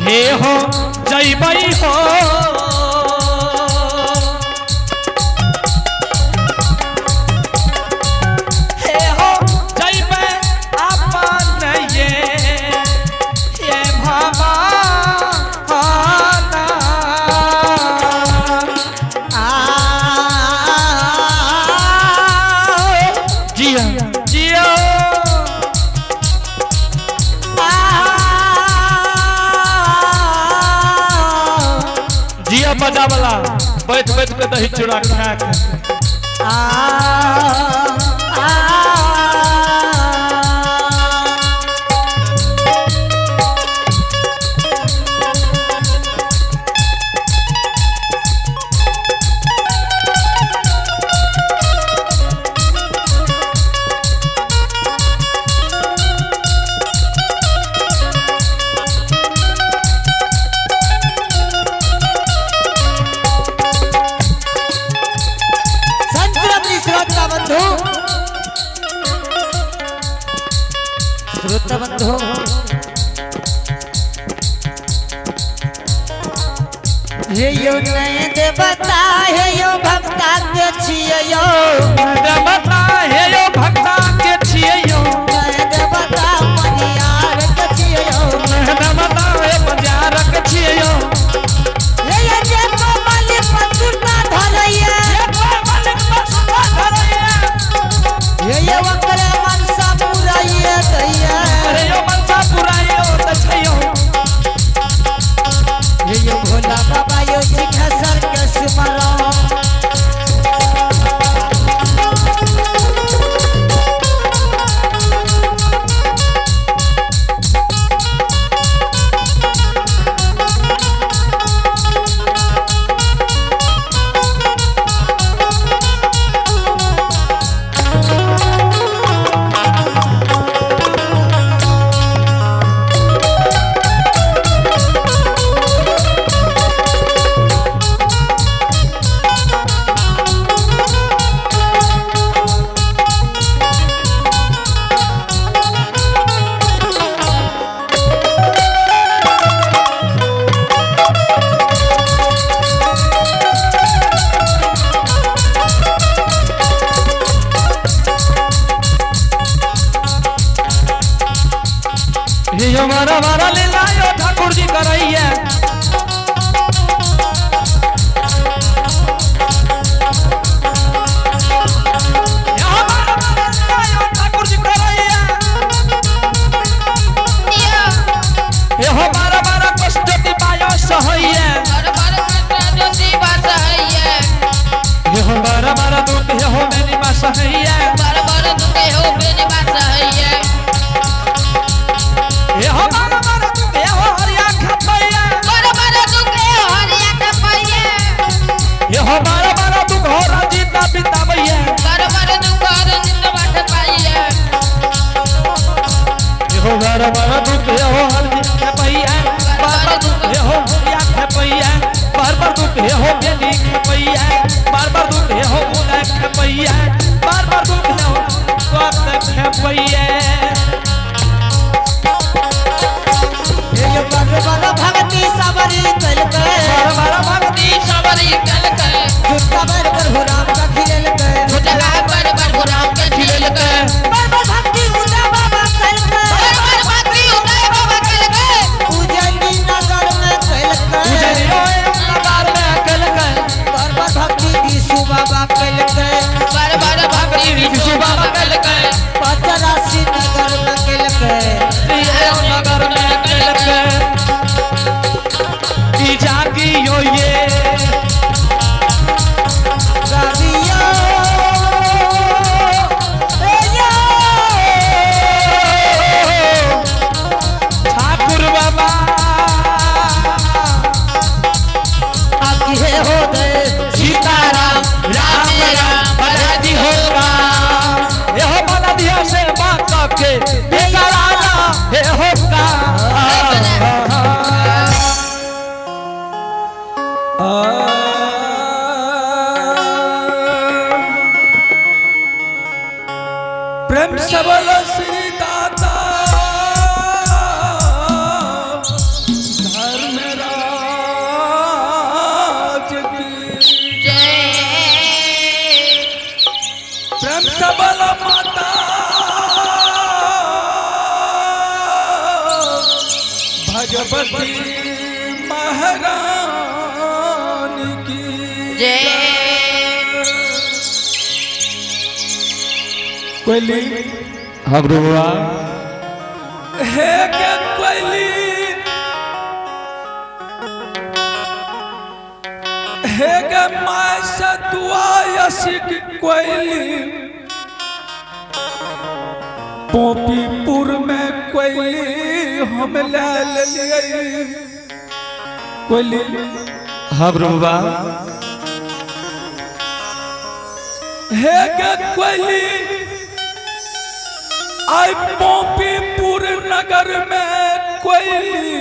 हे हो जइबई हो। हे हो जइबै अपन ये ये भवाना। आ जिया जिया जिया बजावला बैठ बैठ के दही चूड़ा खा के। आ संत श्रोता बंधु, श्रोता बंधु, हे यो नय देवता, हे यो भक्ता के छियै यो। देवता हे यो भक्ता के छियै यो। नय देवता मनियार के छियै यो। देवता हे बजारक छियै यो। हे यो जे कमल पसुना धरैया, हे यो ओकरे मनसा पुरैया दैया। अरे यो मनसा पुरायो त छैयो। हे यो भोला बाबा यो सिंहेश्वर के सुमरो। हे यो मारा मारा लीला यो ठाकुर जी करैया। यो मारा मारा लीला यो ठाकुर जी करैया। हे हो मारा मारा कष्ट ती पायो सहैया। हे हो मारा मारा दुख हे हो मेरी मां सहैया। हे हो मारा मारा दुख हे हो हरिया खपैया। हे हो मारा मारा दुख हो रंजीता बितावैया। हे हो मारा मारा दुख हे हो हरजी खपैया। बार बार दुख हे हो हरिया खपैया। बार बार दुख हे हो बेली खपैया। बार बार दुख हे हो मुना खपैया। बार बार दुख हे हो स्वास्थ्य खपैया। हे यो बर बर भक्ति सबरी कलकै। बार बार भक्ति झुटका बर प्रभु राम का खिललकै। खिललकै। बर बर भक्ति उदय बाबा कलकै। उजनी नगर में कलकै। उजरियो नगर में कलकै। बर बर भक्ति विशु बाबा कलकै। विशु बाबा कलकै। पचरासी नगर में कलकै। यो नगर में कलकै। की जागी यो ये गावियो ए यो ठाकुर बाबा आकी हे हो गए सीताराम राम राम बलाजी हो राम। हे हो बला दिया से बात के बेकराना हे हो का। प्रेम से बोलो श्री दाता। भगवती महारानी की जय। कोयली हाँ गुरु बाबा। हे के कोयली, हे के माय से दुआ यसिक कोयली, पोपीपुर में कोयली हम ले लेलियै। कोयली हाँ गुरु बाबा। हे के कोयली, आई पोपीपुर नगर में कोयली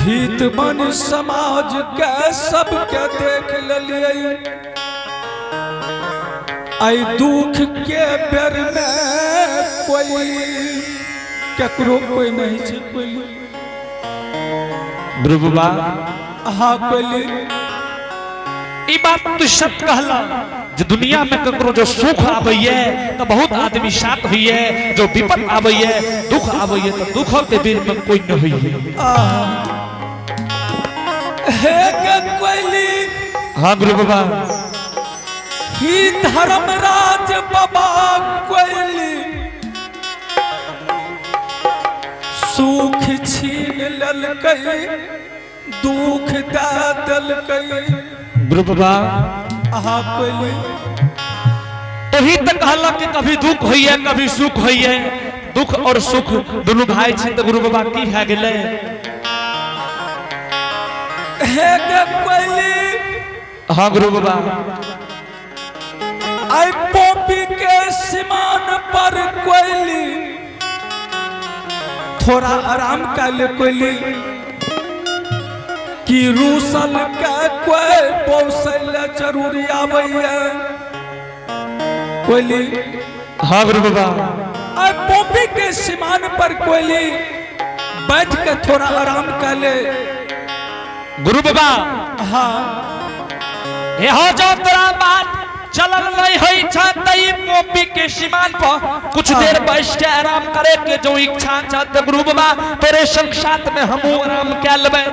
हित मन समाज के सबके देख लेलियै। आई दुख के बेर में कोई केकरो कोई नहीं छै कोयली। गुरु बाबा। हाँ कोयली। ई बात तू सत्य कहला जे दुनिया में ककरो जो सुख आबैये तो बहुत आदमी साथ होइए, जो विपद आबैये दुख आबैये तो दुख के बेर में कोई न होइए। हे के कोयली। हाँ गुरु बाबा। ही धर्मराज बाबा कोयली सुख छीन ललकै दुख दे देलकै। गुरु बाबा। हाँ कोयली। तोही तो कहला कि कभी दुख होइए कभी सुख होइए, दुख और सुख दोनों भाई छै तो गुरु बाबा की भए गेलै? हे के कोयली। हाँ गुरु बाबा। आई पोपी के सीमान पर कोयली थोड़ा आराम कर ले कोयली, कि रूसल के कोई पौसल जरूरी आबैया कोयली। हाँ गुरु बाबा। आई पोपी के सीमान पर कोयली बैठ के थोड़ा आराम कर ले। गुरु बाबा। हाँ। हे हो जो तोरा बात चलल नहीं होई छ तई पोपी के सीमान पर कुछ देर बैठ के आराम करे के जो इच्छा छ त गुरु बाबा तोरे संग साथ में हमहू आराम कै लेबै।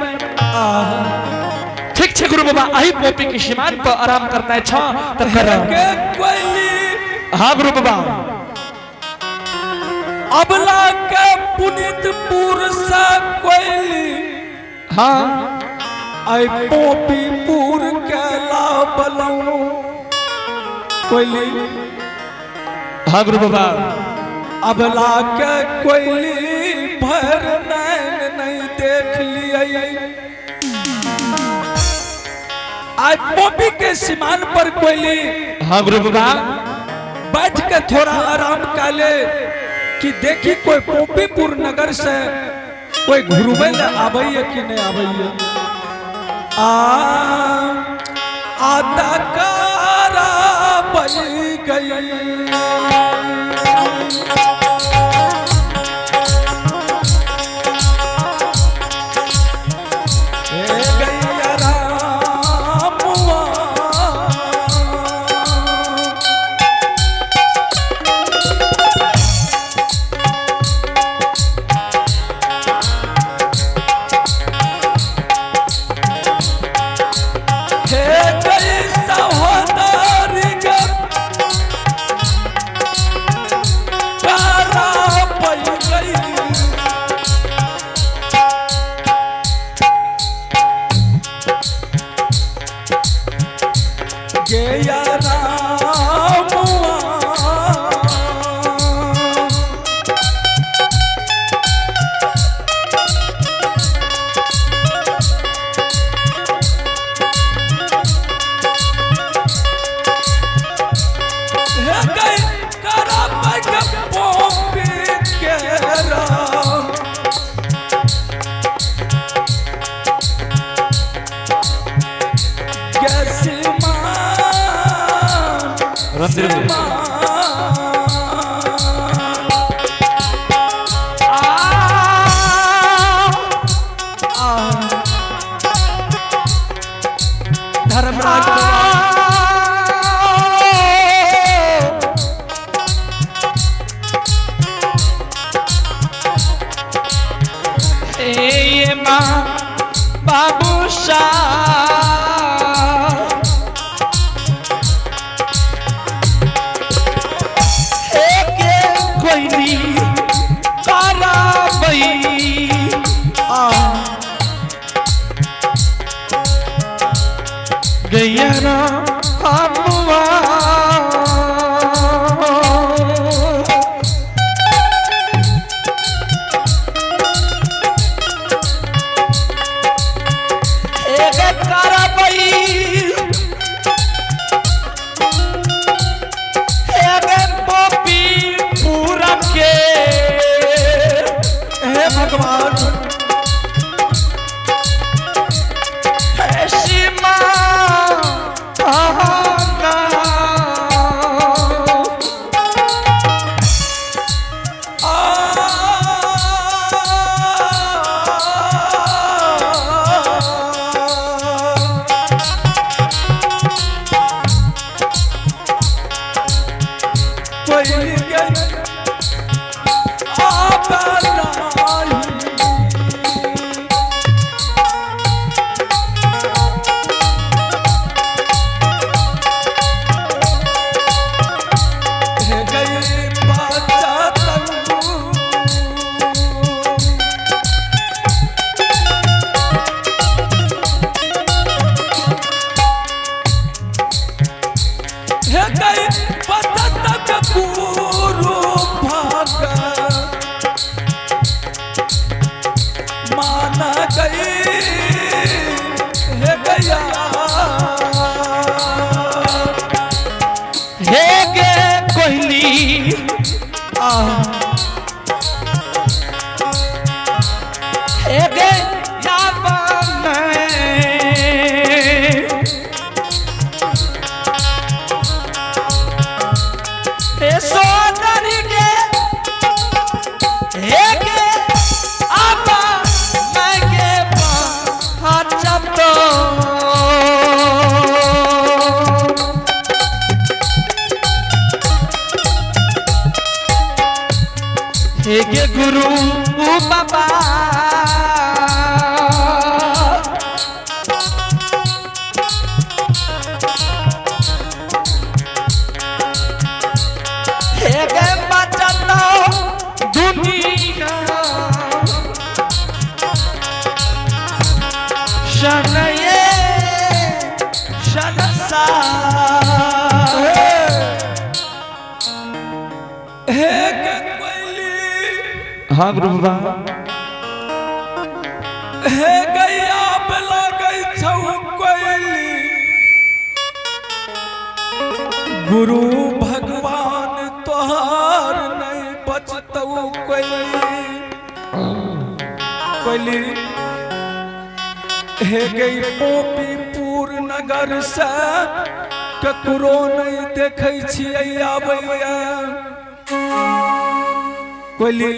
ठीक छै गुरु बाबा, अही पोपी के सीमान पर आराम करना छ त कर। के कोयली। हाँ गुरु बाबा। अबला के पुनीतपुर से कोयली हाँ आई पोपीपुर के लाबलौं कोयली। हाँ गुरु बाबा। अबला के कोयली भर नैन नहीं देख लियै। आई पोपी के सीमान पर कोयली हाँ गुरु बाबा। बैठ के थोड़ा आराम कर ले कि देखी कोई पोपीपुर नगर से कोई घुरवे ले आबैया कि नहीं आबैया। आ आता कारा बई गई। हे गैया रामुआ। हे गई सहोदरी के कारा पई गई। गया रामुआ। हे गई करा पग पोपी के राम। कैसी मां रणधीर। धर्मराज बाबा। हे गैया रामुआ। एक करबई एक पपी पूरा के हे भगवान सीमा आना। आ कोई गई आप नाही। हे गई बाचा तंबू। हे गई बचत गुरु भाग माना गई हे गया हे गे कोहली आ हे गे यावन हे सोदरी गे हे गे आपा मैं गे पहुंचतो। हे गे गुरु बाबा हे गे बचत दुनिया शरणये शरणसा। हे गे कोयली हाँ गुरु बाबा। हे गैया बला गई छौ कोयली गुरु भगवान तोहार नहीं बचतौ कोयली कोयली हे गई पोपीपुर नगर से ककरो नहीं देखै छियै आबैया कोयली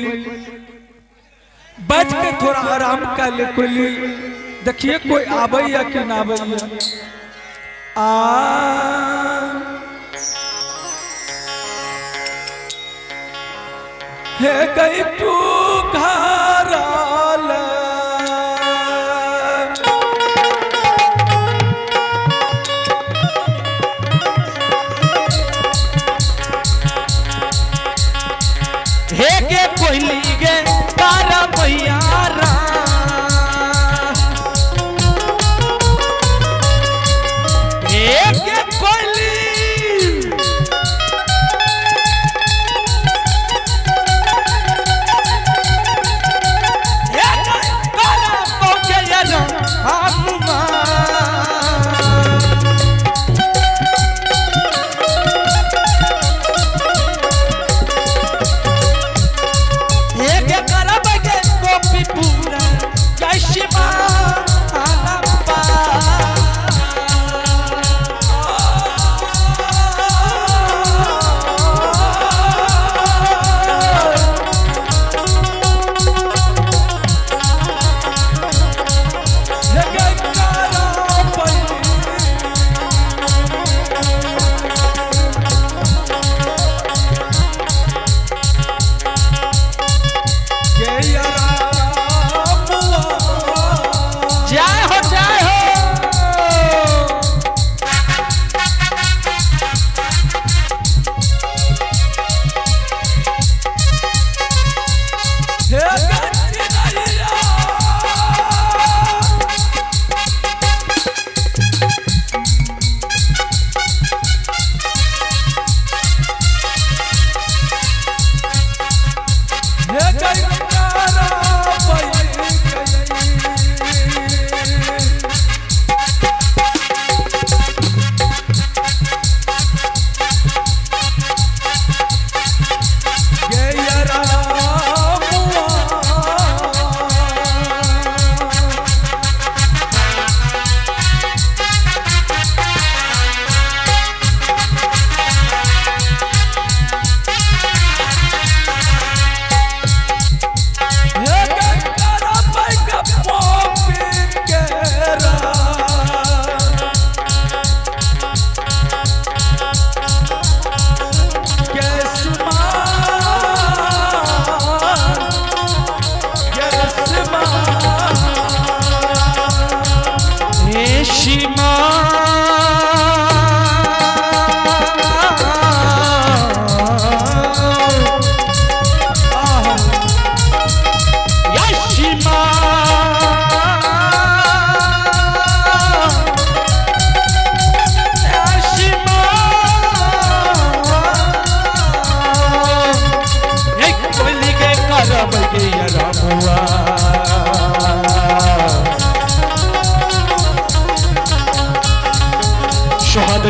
बैठ के थोड़ा आराम कर ले कोयली देखिए कोई आबैया कि ना आबैया आ हे गई तू घर आल। हे गे कोहली गे तारा मैया रा। हे गे कोहली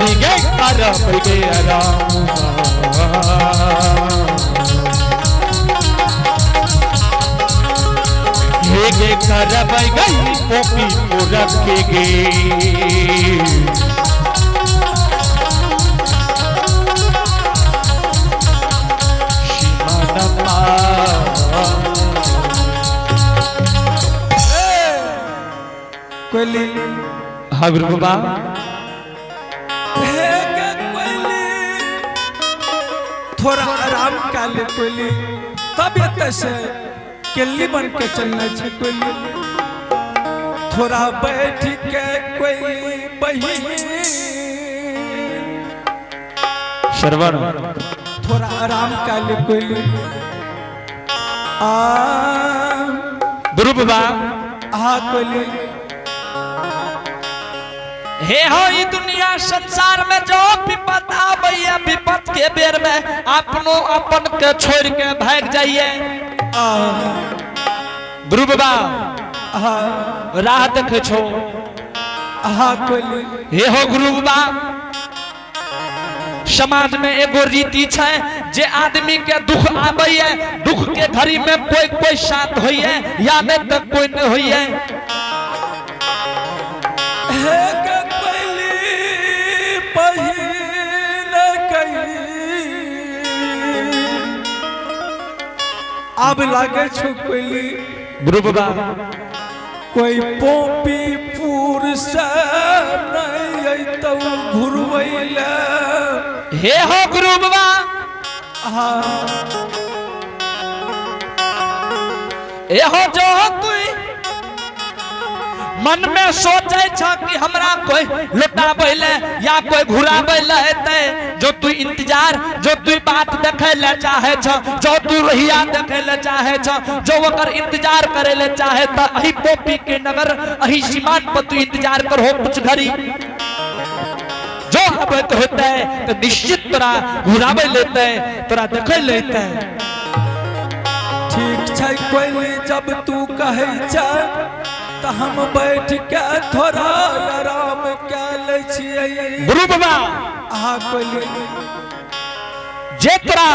छतरी गे कर गे आराम। हे गे कर गई पोपी को रखे गे। कोयली। हाँ गुरु बाबा। हे गे कोयली, थोड़ा आराम कर ले कोयली, तब एतऽ से केली बन के चलना छै कोयली। थोड़ा बैठ के कोयली बहिन, श्रवण। थोड़ा आराम कर ले कोयली। आ गुरु बाबा। आ कोयली। हे हो ई दुनिया संसार में जो विपत आबैया, विपत के बेर में अपनो अपन के छोड़ के भाग जाइए। आ गुरु बाबा। आ राह देखे छो। आ कोयली। हे हो गुरु बाबा, समाज में एगो रीति छै जे आदमी के दुख आबैया, दुख के घड़ी में कोई कोई साथ होइए या नहीं तो कोई नहीं होइए। हे गे कोयली बहिन कही, आब लागे छौ कोयली, गुरु बाबा। कोई पोपीपुर से नहीं अयतौ घुरबै ले। हे हो गुरु बाबा। आ हे हो जो तू मन में सोचे छ कि हमरा कोई लुटाबै ले या कोई घुराबै ले हेतै, जो तू इंतजार, जो तू बात देखे ले चाहे छ, जो तू रहिया देखे ले चाहे छ, जो ओकर इंतजार करे ले चाहे, त अही पोपी के नगर अही सीमान पर तू इंतजार करहो कुछ घड़ी। जो आबैत होतै तो निश्चित तोरा घुराबै लेतै, तोरा देखे लेतै। ठीक छै कोयली, जब तू कहै छै तऽ हम बैठ के थोड़ा आराम कए लै छियै। गुरु बाबा। आ कोयली। जे तोरा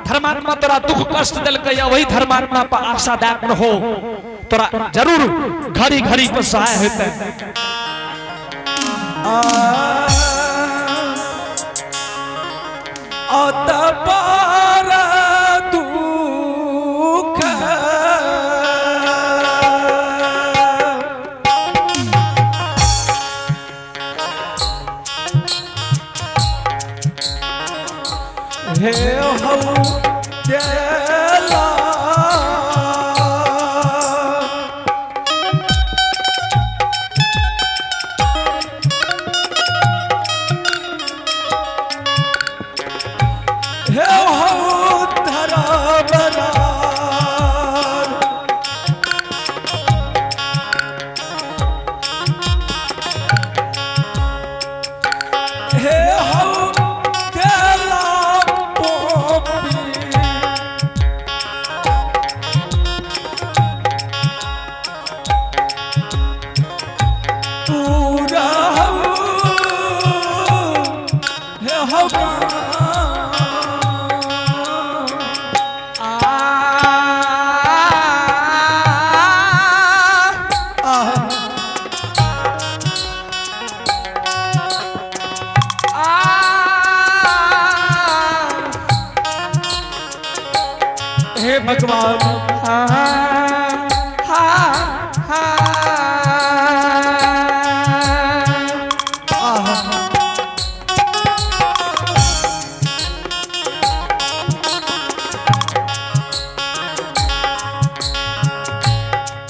धर्मात्मा तोरा दुख कष्ट देलकै या वही धर्मात्मा पर आशा दाग न हो, तोरा जरूर घड़ी घड़ी पर सहाय होतै। आ अत पार दुख हे हौ देला, हे हौ धरा बरार। हे हौ देला पोपी। पूरा हौ हे हौ। आ हे भगवान। आहा।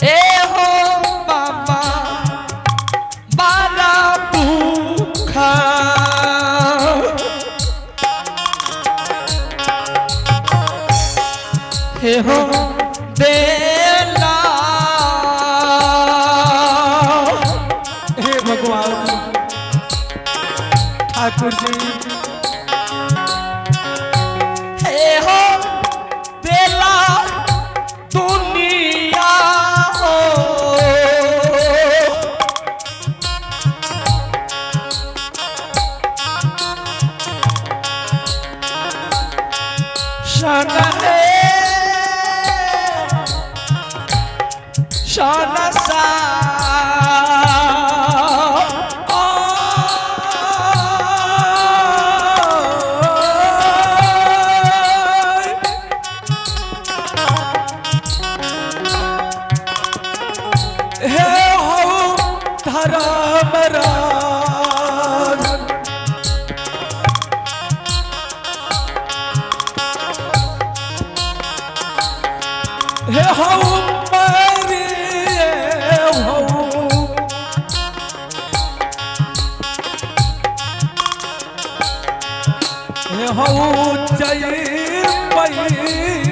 ए हो बाबा बारा भूखा, हे हो देला। हे भगवान ठाकुर जी। हे हो देला दुनिया हो। सन हे सन सा हे हौ धर्म राज। हे हौ मरी हौ हे हौ जय पै।